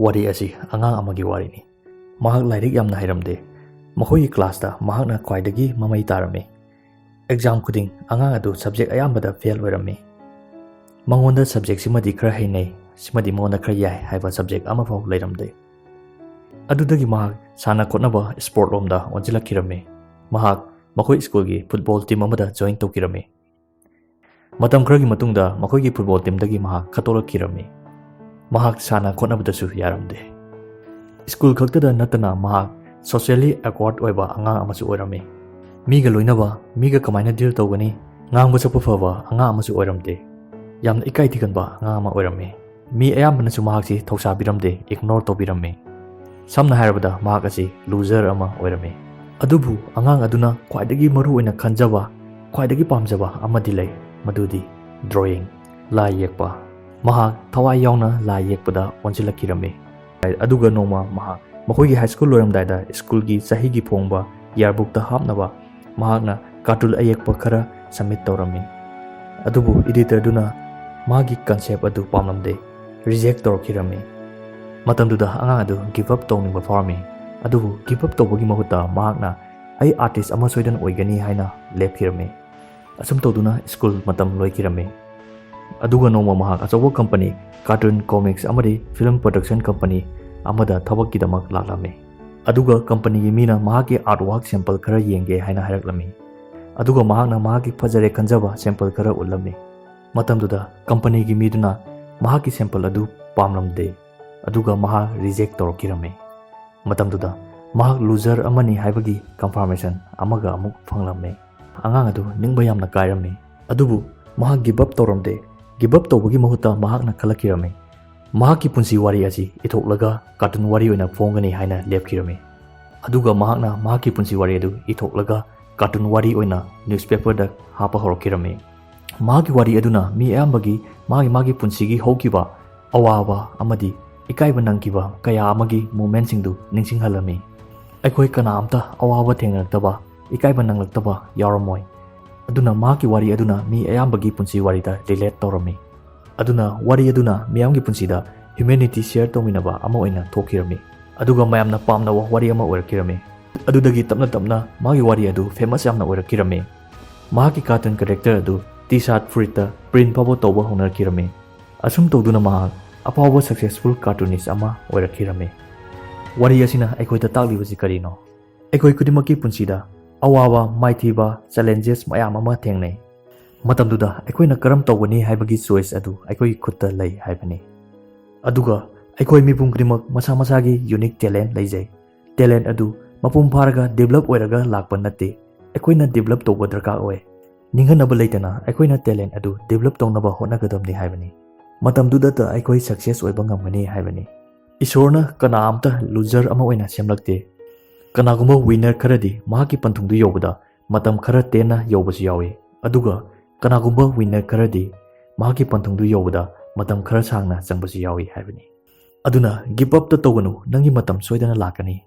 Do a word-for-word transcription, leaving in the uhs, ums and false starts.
ꯋꯥꯔꯤ ꯑꯁꯤ ꯑꯉꯥꯡ ꯑꯃꯒꯤ ꯋꯥꯔꯤꯅꯤ꯫ ꯃꯍꯥꯛ ꯂꯥꯏꯔꯤꯛ ꯌꯥꯝꯅ ꯍꯩꯔꯝꯗꯦ꯫ ꯃꯈꯣꯏꯒꯤ ꯀ꯭ꯂꯥꯁꯇ ꯃꯍꯥꯛꯅ ꯈ꯭ꯋꯥꯏꯗꯒꯤ ꯃꯃꯩ ꯇꯥꯔꯝꯃꯤ꯫ ꯑꯦꯛꯖꯥꯝ ꯈꯨꯗꯤꯡ ꯑꯉꯥꯡ ꯑꯗꯨ ꯁꯕꯖꯦꯛ ꯑꯌꯥꯝꯕꯗ ꯐꯦꯜ ꯑꯣꯏꯔꯝꯃꯤ꯫ ꯃꯉꯣꯟꯗ ꯁꯕꯖꯦꯛꯁꯤꯃꯗꯤ ꯈꯔ ꯍꯩꯅꯩ, ꯁꯤꯃꯗꯤ ꯃꯉꯣꯟꯗ ꯈꯔ ꯌꯥꯏ ꯍꯥꯏꯕ ꯁꯕꯖꯦꯛ ꯑꯃꯐꯥꯎ ꯂꯩꯔꯝꯗꯦ꯫ ꯑꯗꯨꯗꯒꯤ ꯃꯍꯥꯛ ꯁꯥꯟꯅ ꯈꯣꯠꯅꯕ, ꯁ꯭ꯄꯣꯔꯠ ꯂꯣꯝꯗ ꯑꯣꯟꯁꯤꯜꯂꯛꯈꯤꯔꯝꯃꯤ꯫ ꯃꯍꯥꯛ ꯃꯈꯣꯏ ꯁ꯭ꯀꯨꯜꯒꯤ ꯐꯨꯠꯕꯣꯜ ꯇꯤꯝ ꯑꯃꯗ ꯖꯣꯏꯟ ꯇꯧꯈꯤꯔꯝꯃꯤ꯫ ꯃꯇꯝ ꯈꯔꯒꯤ ꯃꯇꯨꯡꯗ ꯃꯈꯣꯏꯒꯤ ꯐꯨꯠꯕꯣꯜ ꯇꯤꯝꯗꯒꯤ ꯃꯍꯥꯛ ꯈꯠꯇꯣꯛꯂꯛꯈꯤꯔꯝꯃꯤ꯫ ꯃꯍꯥꯛ ꯁꯥꯟꯅ ꯈꯣꯠꯅꯕꯗꯁꯨ ꯌꯥꯔꯝꯗꯦ꯫ ꯁ꯭ꯀꯨꯜ ꯈꯛꯇꯗ ꯅꯠꯇꯅ ꯃꯍꯥꯛ ꯁꯣꯁꯤꯌꯦꯜꯂꯤ ꯑꯦꯛꯋꯥꯔꯗ ꯑꯣꯏꯕ ꯑꯉꯥꯡ ꯑꯃꯁꯨ ꯑꯣꯏꯔꯝꯃꯤ꯫ ꯃꯤꯒ ꯂꯣꯏꯅꯕ, ꯃꯤꯒ ꯀꯃꯥꯏꯅ ꯗꯤꯜ ꯇꯧꯒꯅꯤ, ꯉꯥꯡꯕ ꯁꯛꯄ ꯐꯕ ꯑꯉꯥꯡ ꯑꯃꯁꯨ ꯑꯣꯏꯔꯝꯗꯦ꯫ ꯌꯥꯝꯅ ꯏꯀꯥꯏ ꯊꯤꯒꯟꯕ ꯑꯉꯥꯡ ꯑꯃ ꯑꯣꯏꯔꯝꯃꯤ꯫ ꯃꯤ ꯑꯌꯥꯝꯕꯅꯁꯨ ꯃꯍꯥꯛꯁꯤ ꯊꯧꯁꯥꯕꯤꯔꯝꯗꯦ, ꯏꯒꯅꯣꯔ ꯇꯧꯕꯤꯔꯝꯃꯤ꯫ ꯁꯝꯅ ꯍꯥꯏꯔꯕꯗ, ꯃꯍꯥꯛ ꯑꯁꯤ ꯂꯨꯖꯔ ꯑꯃ ꯑꯣꯏꯔꯝꯃꯤ꯫ ꯑꯗꯨꯕꯨ ꯑꯉꯥꯡ ꯑꯗꯨꯅ ꯈ꯭ꯋꯥꯏꯗꯒꯤ ꯃꯔꯨ ꯑꯣꯏꯅ ꯈꯟꯖꯕ, ꯈ꯭ꯋꯥꯏꯗꯒꯤ ꯄꯥꯝꯖꯕ ꯑꯃꯗꯤ ꯂꯩ, ꯃꯗꯨꯗꯤ ꯗ꯭ꯔꯣꯌꯤꯡ, ꯂꯥꯏ ꯌꯦꯛꯄ꯫ ꯃꯍꯥꯛ ꯊꯋꯥꯏ ꯌꯥꯎꯅ ꯂꯥꯏ ꯌꯦꯛꯄꯗ ꯑꯣꯟꯁꯤꯜꯂꯛꯈꯤꯔꯝꯃꯤ꯫ ꯑꯗꯨꯒ ꯅꯣꯡꯃ ꯃꯍꯥꯛ ꯃꯈꯣꯏꯒꯤ ꯍꯥꯏ ꯁ꯭ꯀꯨꯜ ꯂꯣꯏꯔꯝꯗꯥꯏꯗ ꯁ꯭ꯀꯨꯜꯒꯤ ꯆꯍꯤꯒꯤ ꯐꯣꯡꯕ ꯌꯥꯔꯕꯨꯛꯇ ꯍꯥꯞꯅꯕ ꯃꯍꯥꯛꯅ ꯀꯥꯔꯇꯨꯟ ꯑꯌꯦꯛꯄ ꯈꯔ ꯁꯕꯃꯤꯠ ꯇꯧꯔꯝꯃꯤ꯫ ꯑꯗꯨꯕꯨ ꯏꯗꯤꯇꯔꯗꯨꯅ ꯃꯥꯒꯤ ꯀꯟꯁꯦꯞ ꯑꯗꯨ ꯄꯥꯝꯂꯝꯗꯦ, ꯔꯤꯖꯦꯛ ꯇꯧꯔꯛꯈꯤꯔꯝꯃꯤ꯫ ꯃꯇꯝꯗꯨꯗ ꯑꯉꯥꯡ ꯑꯗꯨ ꯒꯤꯞ ꯑꯞ ꯇꯧꯅꯤꯡꯕ ꯐꯥꯎꯔꯝꯃꯤ꯫ ꯑꯗꯨꯕꯨ ꯒꯤꯞ ꯑꯞ ꯇꯧꯕꯒꯤ ꯃꯍꯨꯠꯇ ꯃꯍꯥꯛꯅ, "ꯑꯩ ꯑꯥꯔꯇꯤꯁ ꯑꯃ ꯁꯣꯏꯗꯅ ꯑꯣꯏꯒꯅꯤ" ꯍꯥꯏꯅ ꯂꯦꯞꯈꯤꯔꯝꯃꯤ꯫ ꯑꯁꯨꯝ ꯇꯧꯗꯨꯅ ꯁ꯭ꯀꯨꯜ ꯃꯇꯝ ꯂꯣꯏꯈꯤꯔꯝꯃꯤ꯫ ꯑꯗꯨꯒ ꯅꯣꯡꯃ ꯃꯍꯥꯛ ꯑꯆꯧꯕ ꯀꯝꯄꯅꯤ, ꯀꯥꯔꯇꯨꯟ, ꯀꯣꯃꯤꯛꯁ ꯑꯃꯗꯤ ꯐꯤꯂꯝ ꯄ꯭ꯔꯗꯛꯁꯟ ꯀꯝꯄꯅꯤ ꯑꯃꯗ ꯊꯕꯛꯀꯤꯗꯃꯛ ꯂꯥꯛꯂꯝꯃꯤ꯫ ꯑꯗꯨꯒ ꯀꯝꯄꯅꯤꯒꯤ ꯃꯤꯅ ꯃꯍꯥꯛꯀꯤ ꯑꯥꯔꯠ ꯋꯥꯔꯛ ꯁꯦꯝꯄꯜ ꯈꯔ ꯌꯦꯡꯒꯦ ꯍꯥꯏꯅ ꯍꯥꯏꯔꯛꯂꯝꯃꯤ꯫ ꯑꯗꯨꯒ ꯃꯍꯥꯛꯅ ꯃꯍꯥꯛꯀꯤ ꯐꯖꯔꯦ ꯈꯟꯖꯕ ꯁꯦꯝꯄꯜ ꯈꯔ ꯎꯠꯂꯝꯃꯤ꯫ ꯃꯇꯝꯗꯨꯗ ꯀꯝꯄꯅꯤꯒꯤ ꯃꯤꯗꯨꯅ ꯃꯍꯥꯛꯀꯤ ꯁꯦꯝꯄꯜ ꯑꯗꯨ ꯄꯥꯝꯂꯝꯗꯦ, ꯑꯗꯨꯒ ꯃꯍꯥꯛ ꯔꯤꯖꯦꯛ ꯇꯧꯔꯛꯈꯤꯔꯝꯃꯤ꯫ ꯃꯇꯝꯗꯨꯗ ꯃꯍꯥꯛ ꯂꯨꯖꯔ ꯑꯃꯅꯤ ꯍꯥꯏꯕꯒꯤ ꯀꯟꯐꯥꯔꯃꯦꯁꯟ ꯑꯃꯒ ꯑꯃꯨꯛ ꯐꯪꯂꯝꯃꯤ꯫ ꯑꯉꯥꯡ ꯑꯗꯨ ꯅꯤꯡꯕ ꯌꯥꯝꯅ ꯀꯥꯏꯔꯝꯃꯤ꯫ ꯑꯗꯨꯕꯨ ꯃꯍꯥꯛ ꯒꯤꯞ ꯑꯞ ꯇꯧꯔꯝꯗꯦ꯫ ꯒꯤꯞ ꯑꯞ ꯇꯧꯕꯒꯤ ꯃꯍꯨꯠꯇ ꯃꯍꯥꯛꯅ ꯈꯜꯂꯛꯈꯤꯔꯝꯃꯤ, ꯃꯍꯥꯛꯀꯤ ꯄꯨꯟꯁꯤ ꯋꯥꯔꯤ ꯑꯁꯤ ꯏꯊꯣꯛꯂꯒ ꯀꯥꯔꯇꯨꯟ ꯋꯥꯔꯤ ꯑꯣꯏꯅ ꯐꯣꯡꯒꯅꯤ ꯍꯥꯏꯅ ꯂꯦꯞꯈꯤꯔꯝꯃꯤ꯫ ꯑꯗꯨꯒ ꯃꯍꯥꯛꯅ ꯃꯍꯥꯛꯀꯤ ꯄꯨꯟꯁꯤ ꯋꯥꯔꯤ ꯑꯗꯨ ꯏꯊꯣꯛꯂꯒ ꯀꯥꯔꯇꯨꯟ ꯋꯥꯔꯤ ꯑꯣꯏꯅ ꯅ꯭ꯌꯨꯁꯄꯦꯄꯔꯗ ꯍꯥꯞꯄ ꯍꯧꯔꯛꯈꯤꯔꯝꯃꯤ꯫ ꯃꯍꯥꯛꯀꯤ ꯋꯥꯔꯤ ꯑꯗꯨꯅ ꯃꯤ ꯑꯌꯥꯝꯕꯒꯤ ꯃꯥꯒꯤ ꯃꯥꯒꯤ ꯄꯨꯟꯁꯤꯒꯤ ꯍꯧꯈꯤꯕ ꯑꯋꯥꯕ ꯑꯃꯗꯤ ꯏꯀꯥꯏꯕ ꯅꯪꯈꯤꯕ ꯀꯌꯥ ꯑꯃꯒꯤ ꯃꯣꯃꯦꯟꯁꯤꯡꯗꯨ ꯅꯤꯡꯁꯤꯡꯍꯜꯂꯝꯃꯤ꯫ ꯑꯩꯈꯣꯏ ꯀꯅꯥ ꯑꯝꯇ ꯑꯋꯥꯕ ꯊꯦꯡꯅꯔꯛꯇꯕ, ꯏꯀꯥꯏꯕ ꯅꯪꯂꯛꯇꯕ ꯌꯥꯎꯔꯝꯃꯣꯏ꯫ ꯑꯗꯨꯅ ꯃꯍꯥꯛꯀꯤ ꯋꯥꯔꯤ ꯑꯗꯨꯅ ꯃꯤ ꯑꯌꯥꯝꯕꯒꯤ ꯄꯨꯟꯁꯤ ꯋꯥꯔꯤꯗ ꯔꯤꯂꯦꯠ ꯇꯧꯔꯝꯃꯤ꯫ ꯑꯗꯨꯅ ꯋꯥꯔꯤ ꯑꯗꯨꯅ ꯃꯤꯌꯥꯝꯒꯤ ꯄꯨꯟꯁꯤꯗ humanity share ꯇꯧꯃꯤꯟꯅꯕ ꯑꯃ ꯑꯣꯏꯅ ꯊꯣꯛꯈꯤꯔꯝꯃꯤ꯫ ꯑꯗꯨꯒ ꯃꯌꯥꯝꯅ ꯄꯥꯝꯅꯕ ꯋꯥꯔꯤ ꯑꯃ ꯑꯣꯏꯔꯛꯈꯤꯔꯝꯃꯤ꯫ ꯑꯗꯨꯗꯒꯤ ꯇꯞꯅ ꯇꯞꯅ ꯃꯥꯒꯤ ꯋꯥꯔꯤ ꯑꯗꯨ famous ꯌꯥꯝꯅ ꯑꯣꯏꯔꯛꯈꯤꯔꯝꯃꯤ꯫ ꯃꯍꯥꯛꯀꯤ cartoon character ꯑꯗꯨ T-shirt ꯐꯨꯔꯤꯠꯇ print ꯐꯥꯎꯕ ꯇꯧꯕ ꯍꯧꯅꯔꯛꯈꯤꯔꯝꯃꯤ꯫ ꯑꯁꯨꯝ ꯇꯧꯗꯨꯅ ꯃꯍꯥꯛ ꯑꯐꯥꯎꯕ successful cartoonist ꯑꯃ ꯑꯣꯏꯔꯛꯈꯤꯔꯝꯃꯤ꯫ ꯋꯥꯔꯤ ꯑꯁꯤꯅ ꯑꯩꯈꯣꯏꯗ ꯇꯥꯛꯂꯤꯕꯁꯤ ꯀꯔꯤꯅꯣ? ꯑꯩꯈꯣꯏ ꯈꯨꯗꯤꯡꯃꯛꯀꯤ ꯄꯨꯟꯁꯤꯗ ꯑꯋꯥꯕ, ꯃꯥꯏꯊꯤꯕ, challenges ꯃꯌꯥꯝ ꯑꯃ ꯊꯦꯡꯅꯩ꯫ ꯃꯇꯝꯗꯨꯗ ꯑꯩꯈꯣꯏꯅ ꯀꯔꯝ ꯇꯧꯒꯅꯤ ꯍꯥꯏꯕꯒꯤ choice ꯑꯗꯨ ꯑꯩꯈꯣꯏꯒꯤ ꯈꯨꯠꯇ ꯂꯩ ꯍꯥꯏꯕꯅꯤ꯫ ꯑꯗꯨꯒ ꯑꯩꯈꯣꯏ ꯃꯤꯄꯨꯝ ꯈꯨꯗꯤꯡꯃꯛ ꯃꯁꯥ ꯃꯁꯥꯒꯤ unique talent ꯂꯩꯖꯩ꯫ Talent ꯑꯗꯨ ꯃꯄꯨꯡ ꯐꯥꯔꯒ develop ꯑꯣꯏꯔꯒ ꯂꯥꯛꯄ ꯅꯠꯇꯦ, ꯑꯩꯈꯣꯏꯅ develop ꯇꯧꯕ ꯗꯔꯀꯥꯔ ꯑꯣꯏ꯫ ꯅꯤꯡꯍꯟꯅꯕ ꯂꯩꯇꯅ ꯑꯩꯈꯣꯏꯅ talent ꯑꯗꯨ develop ꯇꯧꯅꯕ ꯍꯣꯠꯅꯒꯗꯕꯅꯤ ꯍꯥꯏꯕꯅꯤ꯫ ꯃꯇꯝꯗꯨꯗꯇ ꯑꯩꯈꯣꯏ success ꯑꯣꯏꯕ ꯉꯝꯒꯅꯤ ꯍꯥꯏꯕꯅꯤ꯫ ꯏꯁꯣꯔꯅ ꯀꯅꯥ ꯑꯃꯇ loser ꯑꯃ ꯑꯣꯏꯅ ꯁꯦꯝꯂꯛꯇꯦ꯫ ꯀꯅꯥꯒꯨꯝꯕ winner ꯈꯔꯗꯤ ꯃꯍꯥꯛꯀꯤ ꯄꯟꯊꯨꯡꯗꯨ ꯌꯧꯕꯗ ꯃꯇꯝ ꯈꯔ ꯇꯦꯟꯅ ꯌꯧꯕꯁꯨ ꯌꯥꯎꯏ, ꯑꯗꯨꯒ ꯀꯅꯥꯒꯨꯝꯕ winner ꯈꯔꯗꯤ ꯃꯍꯥꯛꯀꯤ ꯄꯟꯊꯨꯡꯗꯨ ꯌꯧꯕꯗ ꯃꯇꯝ ꯈꯔ ꯁꯥꯡꯅ ꯆꯪꯕꯁꯨ ꯌꯥꯎꯏ ꯍꯥꯏꯕꯅꯤ꯫ ꯑꯗꯨꯅ give up ꯇ ꯇꯧꯒꯅꯨ, ꯅꯪꯒꯤ ꯃꯇꯝ ꯁꯣꯏꯗꯅ ꯂꯥꯛꯀꯅꯤ꯫